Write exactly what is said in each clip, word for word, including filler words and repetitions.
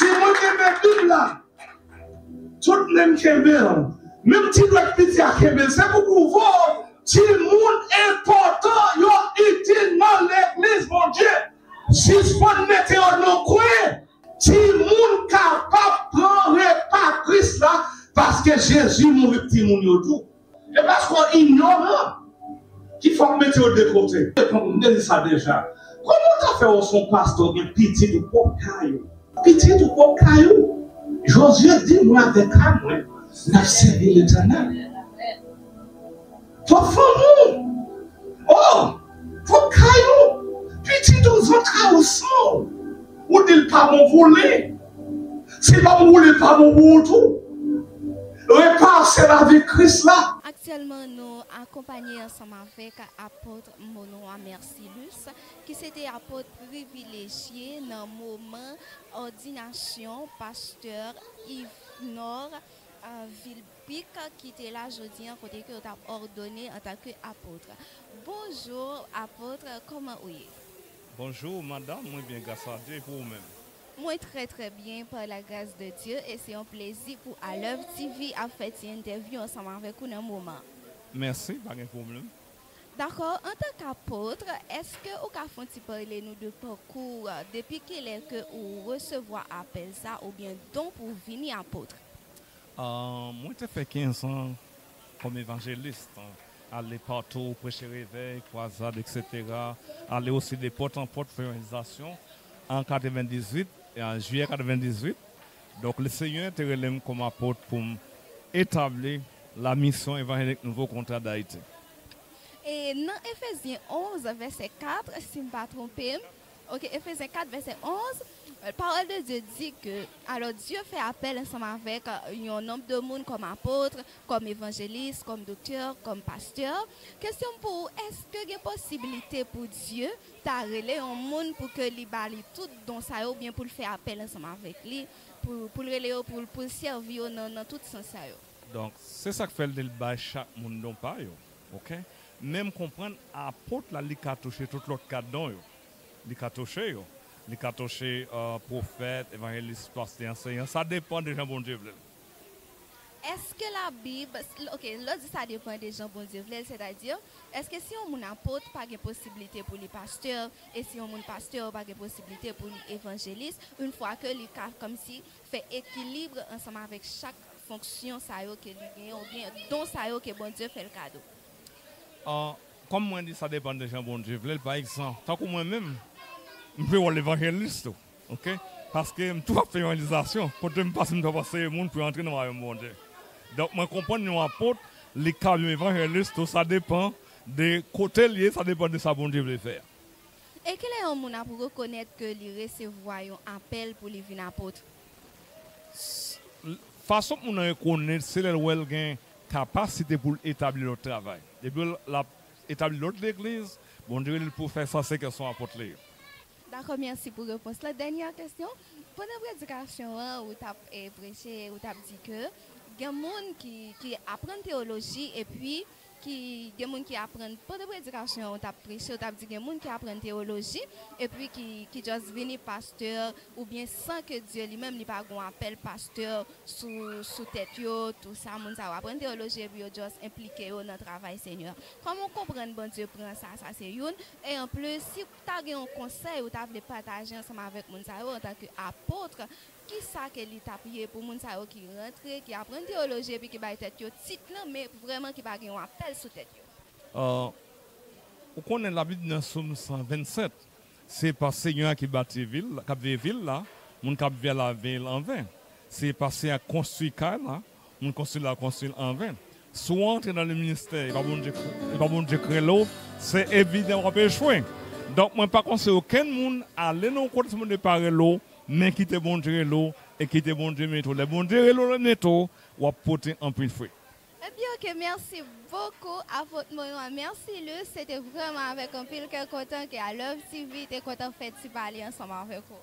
Si mwen kenbe Bib la, tout nen m kenbe l. Menm ti dwèt piti a kenbe l. Se pou pwouve w, timoun enpòtan, yo itil nan legliz Bondye. Sispann mete yo nan kwen. Timoun kapab pran repa Kris la, paske Jezi mouri pou timoun yo tou. E paske w inyoran ki fè w mete yo de kote. M te di sa deja. Kòman w ta fè w se yon pastè, w gen pitit ou pwòp kay ou? Pitit ou pwòp kay ou? Jozye di, mwen avèk kay mwen, n ap sèvi Letènèl. Pwòp fanmi w. Oh! Pwòp kay ou. Pitit ou, zantray ou, san w. Ou di l pa bon pou li. Si l pa bon pou li, l pa bon pou ou tou. Repa se lavi Kris la. Aktyèlman, nou akonpanye ansanm avèk apot Monoa Mercilus, ki se te apot privilejye nan moman òdinasyon pastè Yvenor, a, Vilpique, ki te la jodi an, kote ke yo t ap òdone antanke apot. Bonjou, apot, kòman ou ye? Bonjou, madanm, mwen byen, gras a Dye, e pou ou menm? Mwen trè, trè byen, par la grâce de Dieu, e se yon plezi pou Alèv T V ap fè ti entèvyou ansanm avèk ou nan moman. Mèsi, pa gen pwoblèm. Dakò, antanke apot, èske ou ka fè yon ti pale nou de pakou, depi kilè ke ou resevwa apèl sa oubyen don pou w vini apot? Ah, mwen te fè kenz an kòm evanjelis, ale patou, preche revèy, kwazad, etsetera. Ale osi de pòt an pòt, fè evanjelizasyon an katrevendizuit, e an jiyè katrevendizuit. Donk, Lesenyè te rele m kòm apot pou m etabli la mission évangélique Nouveau Contrat d'Haïti. E nan Efezyen onz, vèsè kat, si m pa twonpe m, ok, Efezyen kat, vèsè onz, Pawòl de Dye di ke, alò, Dye fè apèl ansanm avèk, euh, yon nonb de moun kòm apot, kòm evanjelis, kòm doktè, kòm pastè. Kesyon m pou ou, èske gen posiblite pou Dye ta rele yon moun pou ke li ba li tout don sa yo, oubyen pou l fè apèl ansanm avèk li, pou, pou l rele yo, pou, pou l sèvi yo nan, nan tout sans sa yo? Donk, se sa k fè l di l bay chak moun don pa yo. Ok? Men m konprann apot la, li ka touche tout lòt kat don yo. Li ka touche yo. Li ka touche, euh, pwofèt, evanjelis, pastè, anseyan. Sa depann de jan Bondye vle l. Èske Labib, ok, lè w di sa depann de jan Bondye vle l, sètadi, èske si yon moun apot, pa gen posiblite pou li pastè, e si yon moun pastè, pa gen posiblite pou li evanjelis, yon fwa ke li ka kòmsi fè ekilib ansanm avèk chak fonksyon sa yo ke li genyen, oubyen don sa yo ke Bondye fè l kado? Ah, kòm mwen di, sa depann de jan Bondye vle l. Pa egzanp, tankou mwen menm, m vle wòl evanjelis tou, ok? Paske m tou ap fè evanjelizasyon, kote m pase m tou ap anseye moun pou yo antre nan wayòm Bondye. Donk, mwen konprann yon apot, li ka yon evanjelis tou, sa depann de kote l ye, sa depann de sa Bondye vle fè a. E kilè yon moun ap rekonèt ke li resevwa yon apèl pou li vin apot? S-, l-, fason pou moun nan rekonèt, se lè l wè l gen kapasite pou l etabli lòt travay. Depi l ap etabli lòt legliz, Bondye rele l pou fè sa, se ke se yon apot li ye. Dakò, mèsi pou repons la. Dènyè kesyon, pandan predikasyon an, ou t ap, eh, preche, ou t ap di ke gen moun ki, ki aprann teyoloji, epi ki gen moun ki aprann, pandan predikasyon an, ou t ap preche, ou t ap di gen moun ki aprann teyoloji, epi ki, ki just vini pastè, oubyen san ke Dye li menm, li pa gen yon apèl pastè sou, sou tèt yo, tou sa, moun sa yo aprann teyoloji, epi yo just enplike yo nan travay Senyè. Kòman w konprann Bondye pran sa, sa se youn, e anplis, si ta gen yon konsèy ou ta vle pataje ansanm avèk moun sa yo, antanke apot, kisa ke li t ap ye pou moun sa yo ki rantre, ki aprann teyoloji epi ki bay tèt yo tit lan, men vrèman ki pa gen yon apèl sou tèt yo? Ah, ou konnen Labib nan Sòm san vennsèt, se pa Senyè a ki bati vil, k ap veye vil la, moun k ap veye la veye l anven. Se pa Senyè a k konstwi kay la, moun konstwi la konstwi l anven. Si w antre nan le ministè, e pa Bondye, e pa Bondye k rele w, se evidan w ap echwe. Donk, mwen pa konseye okenn moun ale nan yon kote si Bondye pa rele w, men kite Bondye rele w, e kite Bondye mete w. Lè Bondye rele w, l mete w, w ap pote anpil fwi. Ebyen, ok, mèsi bokou, Apot Monoa Mercilus. Se te vrèman avèk anpil kè kontan ke Alèv T V te kontan fè ti pale ansanm avèk ou.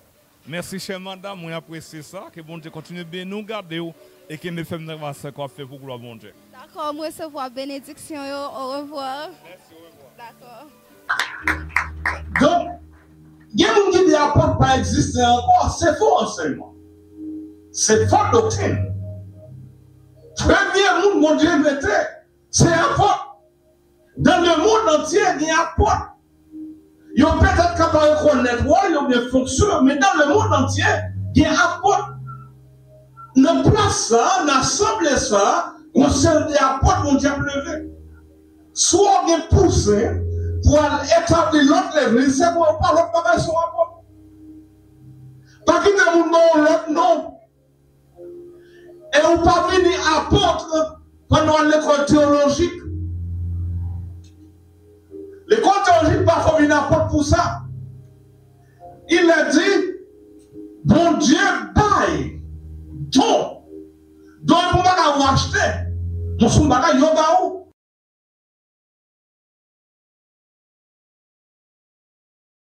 Mèsi, chè madanm, mwen apresye sa. Ke Bondye kontinye beni w, gade w, e kenbe fèm nan travay sa ke w ap fè pou glwa Bondye. Dakò, m resevwa benediksyon yo. Orevwa. Mèsi, orevwa. Dakò. Donk, gen moun ki di apot pa egziste ankò, se fo ansèyman. Se fo doktrin. Premye moun Bondye mete, se apot. Dans le monde entier, gen apot. Yo petèt ka pa rekonèt wòl yo, oubyen fonksyon yo, men dans le monde entier, gen apot. Nan plas sa, nan asanble sa, gon seri de apot Bondye ap leve. Si w gen pouse pou al etabli lòt legliz, se pou w pa lòt bagay, se w apot. Pa kite moun ba w lòt non. E ou pa vini apot pandan w al lekòl teyolojik. Lekòl teyolojik pa fè w vin apot pou sa. Il est dit, Bondye bay don. Don e pou bagay ou achte. Don se yon bagay yo ba ou.